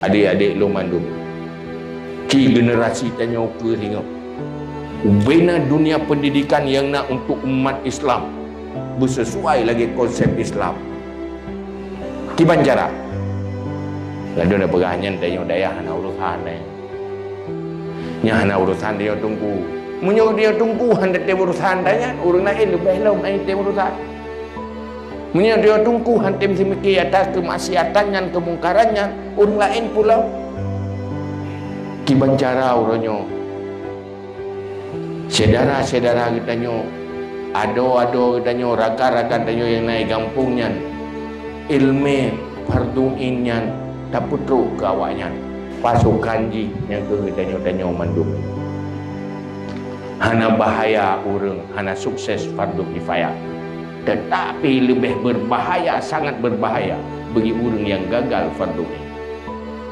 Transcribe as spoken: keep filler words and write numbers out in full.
Adik-adik lôn mandum, ci generasi tanyoe keu ringoe. Ubena dunia pendidikan nyang na untuk umat Islam beusesuai lagée konsep Islam. Kiban cara? Ladôm na peugah nyan tanyoe dayah hana urusan, eh. Nyan hana urusan tanyoe teungku. Meunyoe tanyoe teungku hana teutem urusan tanyan, ureuëng laén leubeh lom hana teutem urusan. Meunyoe tanyoe teungku hana teutem seumike atas keumaksiatan nyan, keumungkaran nyan, ureuëng laén pulo. Kiban cara uroe nyoe, syedara-syedara geutanyoe, adoe-adoe geutanyoe, rakan-rakan tanyoe nyang na i gampông nyan, ileumé fardu ain nyan tapeutrok keu awaknyan. Pasokan jih nyang keu geutanyoe-tanyoe mandum. Hana bahaya ureuëng hana sukses fardu kifayah, tetapi leubeh berbahaya, sangat berbahaya bagi ureuëng nyang gagal fardu ain.